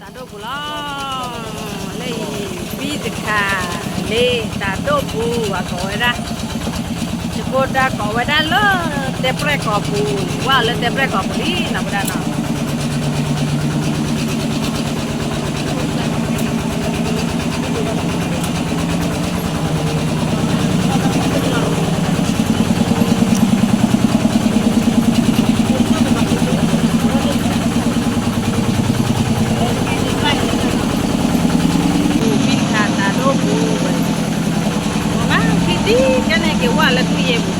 တၢ်ဒိၣ်ပူၤလီၤ. လၢအံၤ ဘံၣ်တခါ လၢတၢ်ဒိၣ်ပူၤ အကိးဝဲဒၣ်, ယကိးတၢ်ကိးဝဲဒၣ်လၢတဲပြဲၣ်ကီၢ်ပူၤ, ဝဲလၢတဲပြဲၣ်ကီၢ်ပူၤလံနီၤ ဝဲဒၣ်နီၤ. ဘံၣ်တခါတၢ်ဒိၣ်ပူၤဝဲ, မၤဘၣ်ခံဒံကဲန့ၣ် က့ၤဝဲလၢသူၣ်ယဲၢ်ပူၤ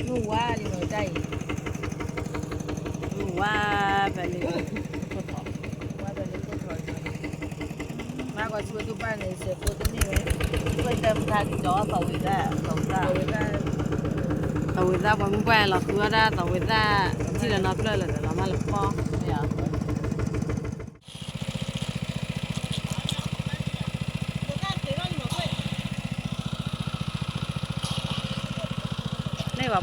မုၢ်ဝါလံမ့ၢ်တၢ်အံၤ, မုၢ်ဝါဖဲလၢခိၣ်ထီၣ်, ဝါဖဲလၢခိၣ်ထီၣ်, မၤကီးဆူဝဲသူၣ်ပၢ်န့ၣ် စဲးဖိတမ့ၢ်ဝဲ, ဝဲတၢ်မတၤကဒီးသီဝံၤသၣ်, သီဝံၤသၣ်, သီဝံၤသၣ် ပှၤမုၢ်ပှၢ်လီၤသူဝဲဒၣ်သီဝံၤသၣ်, ထံၣ်လၢနီဖျၢၣ်လၢာ်ဒီးလီၤမၢ်လၢပီၢ် လၢပှၤဖီၣ်ညၣ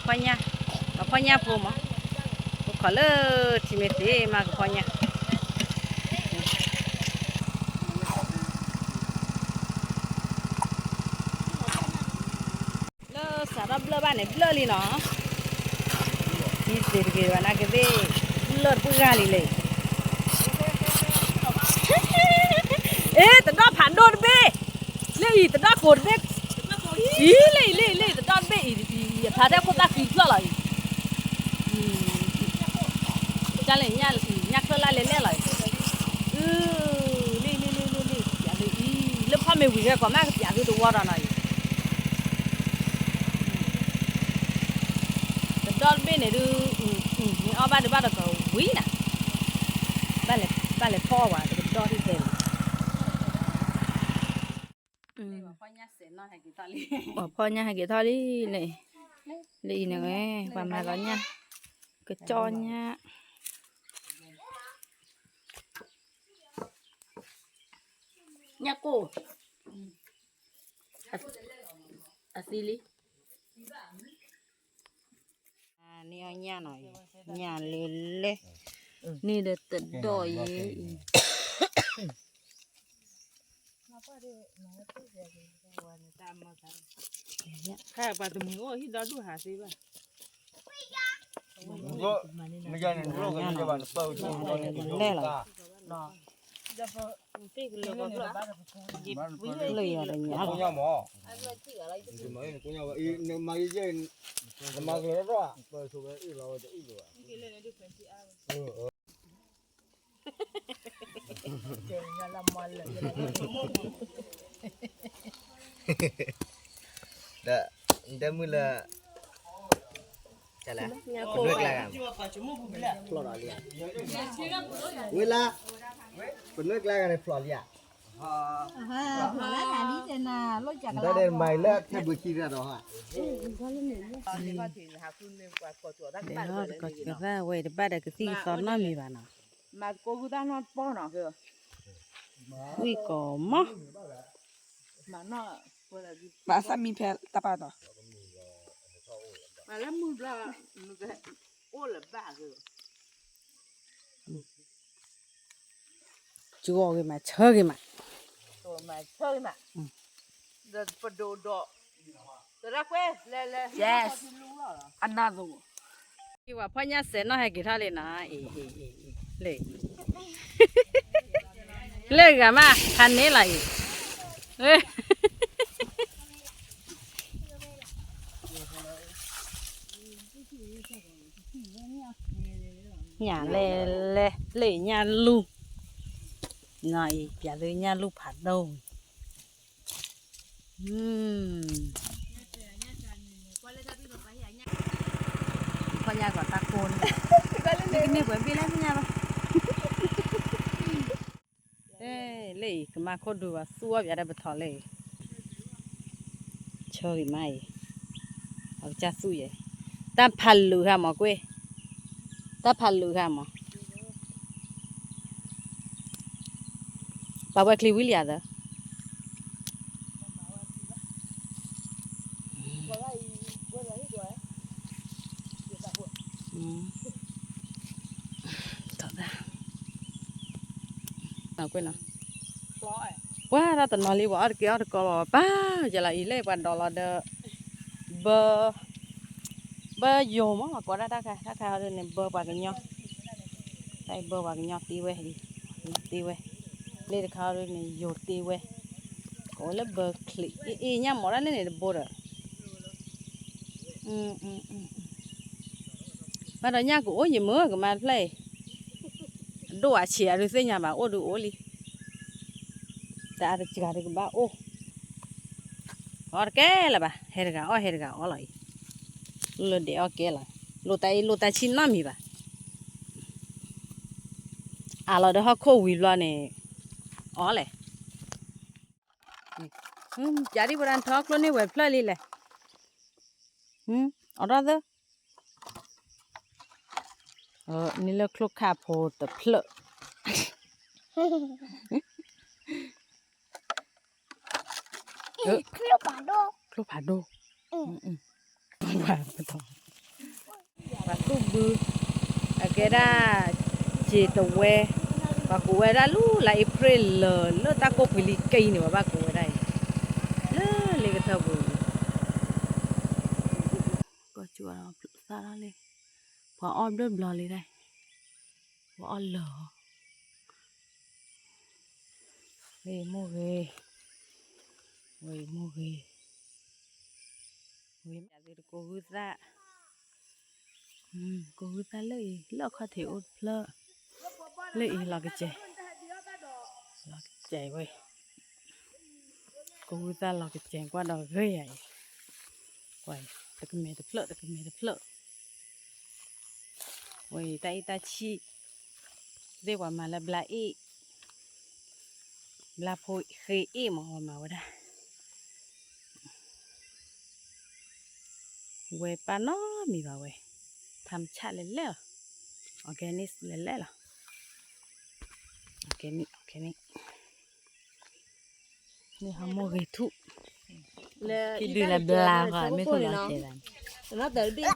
်, ပှၤဖီၣ်ညၣ်ဖိမး, ဖိခီၣ်လၢထံမ့ၢ်သ့မးကဖီၣ်ညၣ်, လၢစးထီၣ်ဘျၢၣ်ဘၣ်န့ၣ် ဘျၢၣ်လံနီၤ, မ့ၢ်သ့တဂ့ၤဘၣ်နာ်က့သ့ၣ်, ဘျၢၣ်တပုၢ်ဂၤလံလဲၣ်, အ့ တဒီၣ်ဖးဒိၣ်တဘ့ၣ်, လၢအံၤတဒီၣ်ကိးတဘ့ၣ်, အံၤလၢအံၤလၢအံၤလၢအံၤတဒီၣ်တဘ့ၣ်အံၤ, အဖးထဲခိၣ်သၣ်ဃံဖျၢၣ်လီၤအံၤ, တၢ်လဲၣ်ညၣ်ချၢလၢလဲၣ်လဲၣ်လီၤအံၤ, လၢအံၤလၢအံၤလၢအံၤလၢအံၤ လၢဖီၣ်မ့ၢ်ဝံၤဂ့ၤကီးမးကပျးသုတဝီဒီးနီၤအံၤ တဒီၣ်တဘ့ၣ်န့ၣ်ဒုး, မ့ၢ်အီၣ်ဘၣ်ဒုးဘၣ်ဒီးကဝံၤနၤ, ဘၣ်လဲၤဖီၣ်ဝဲတကဒီၣ်ထံၣ်ဖဲန့ၣ်, ပှၤဖီၣ်ညၣ်ဟဲက့ၤထီၣ်လံ, လၢအံၤန့ၣ်ဝဲ, ပှၤမၤလီၤညၣ်, ကကၠီညၣ် ညၣ်ကိၢ်, အသံလံ, န့ၢ်အီၣ်ညၣ်နီၤ, ညၣ်လဲၤလဲၤ, န့ၢ်ဒီးတဒီၣ်အံၤ, လဲၣ်လီၤ, လၢယၤဒီးညၣ်လီၤ. ဒီး နတဲမုၢ်လၢ လဲၣ်, ပနွဲၢ်ကျါဂၤ, ဝဲလၢ ပနွဲၢ်ကျါဂၤန့ၣ်ဖျိးလံဧါ, တၢ်ဒဲးမၤလၢထဲဘုးခံတၢ်ဒီး, ဝဲတဘၣ်ဒီးကသံၣ်ကသီနီတမံၤဘၣ်နီၤ, ဝံၣ်ကီးမး, မၤသၣ်မံဖဲတၢ်ပာ်တီၤ, မၤလၢမုၢ်ဘျီ, အိၣ်လၢၤဘၣ်က့ၤ ကဂီၤဂ့ၤမး ဆၢဂ့ၤမး, ဆၢဂ့ၤမး, ဒီးပဒိၣ်ဒီး, သရၣ်ကွဲ, လဲၤလဲၤ, အနၢ်သိး, ပှၤဖီၣ်ညၣ်စဲးနီၣ်ဟဲက့ၤထီၣ်လံနီၤ, လၢ, လၢဂၤမး ခါန့ၣ်လီၤအံၤ ညၣ်လဲၤလဲၤ လၢညၣ်လူၢ်, နီၤအံၤ ပျးသုညၣ်လူၢ်ဖးဒိၣ်, ဖီၣ်ညၣ်ကီးတၢ်ကိၢ်န့ၣ်, ကန့ၢ်ပှဲၤဘ့ၣ်လၢညၣ်ဘၣ် လၢအံၤ ကမၤခိၣ်ဒူဘၣ်သူၣ်အီၣ်ပၠးဒီးပထီၣ်လၢအံၤ, ဆၢဂ့ၤမးအံၤ, အကစၢ်သူၣ်ယဲ, တၢ်ဖးလုာ်ဃာ်မးကွ့ၢ်, တၢ်ဖးလုာ်ဃာ်မး, ပာ်ဝဲချံဝံၤလံဧါသၢ, ပှၤတၢ်တနီၤလံ ပှၤအီၣ်တက့ၢ်အီၣ်တကီလီၤ ပၢ်ယလီၤအံၤလၢပှၤဒိးလီၤဒီး ဘၢ ဘၢယိၤမး ပှၤကိးဒၣ်တၢ်ခါ တၢ်ခါအီၤဒ်န့ၣ် ဘၢပှၤကညီ တၢ်အံၤဘၢပှၤကညီတ့ဝဲ တ့ဝဲ လၢတခါအီၤဒ်န့ၣ် ယိၤတ့ဝဲ ကိးဝဲလၢဘၢချံး အ့ၣ် ညၣ်မီၤတၢ်လၢန့ၣ်တဘိဒီး ဘၣ်ဒီးညၣ်ကအိၣ်ယမုၢ်ကမါတဖျၢၣ်အံၤ အဒိၣ်အဆံးအဒုးသ့ၣ်ညါဘၣ် အိၣ်ဒုးအိၣ်လံ တၢ်အတစှၤဒုးကဘၣ်အိၣ် အီၣ်တကဲလၢၤဘၣ် ဟဲတဂၤအီၣ်ဟဲတဂၤအီၣ်လီၤအံၤ လၢဒဲးအီၣ်ကဲလီၤ လိာ်တၢ်အံၤလိာ်တၢ်ဆံၣ်နီတမံၤဘၣ် အးလီၤဒီးဟီၣ်ခိၣ်ဝံၤဘျီန့ၣ် အီၣ်လဲၣ် ပျးဒံးပရၣ်ထီကျိန့ၢ်ဝဲဖျၢၣ်လံလဲၣ် အီၣ်ထီၣ်သၢ န့ၣ်လၢချိၣ်ခၣ်ဖိတဖျၢၣ် ချိၣ်ဖးဒိၣ် ပှၤသူၣ်ဘု အကဲဒၣ် က့ၤတဝဲ ပှၤကိးဝဲဒၣ်လူလၢ April လၢာ် လၢတၢ်ကိၢ်ပှံၤလံက့ၤန့ၣ် ပှၤဘၣ်ကိးဝဲဒၣ်အံၤ လၢလ့ကထၢပူၤ ကီၢ်ကၠူၣ်အီၤသၣ်ထီၣ်လံ ပှၤအီၣ်ဘျၢဘျီလံဒၣ် ပှၤအီၣ်လၢာ်အီၤ ဝဲမိၢ်ဂ့ၤ ဝဲမိၢ်ဂ့ၤ ဝဲမ့ၢ်ယၤသုတကိးဂုၢ်သၣ် ကိးဂုၢ်သၣ်လၢအံၤ လၢအခီၣ်ထံးအိၣ်တဖျၢၣ် လၢအံၤလီၤကစဲၤ လီၤကစဲၤဝဲ ကိးဂုၢ်သၣ်လီၤကစဲၤကွၢ်ဒီးဂ့ၤယၤအံၤ ကွၢ် တကမဲာ်တဖျၢၣ် တကမဲာ်တဖျၢၣ် ဝဲအံၤတၢ်အ့ၣ်တၢ်ဆံၣ် သ့ၣ်ပှၤမၤလၢဘျါအ့ၣ် ဘျါဖိဃ့အ့ၣ်မး ပှၤမၤဝဲဒၣ် ဝဲပၢ်နီတမံၤဘၣ်ဝဲ ထၢမ်ဆၣ်လဲၣ်လဲၣ်လီၤ organic လဲၣ်လဲၣ်လီၤ organic organic န့ၣ်ဟးမိၢ်ဂ့ၤထူၣ် ဖံဒုးလၢဘျါဃီ မ့ၢ်ခိၣ်လီၤတဲဘၣ်န့ၣ်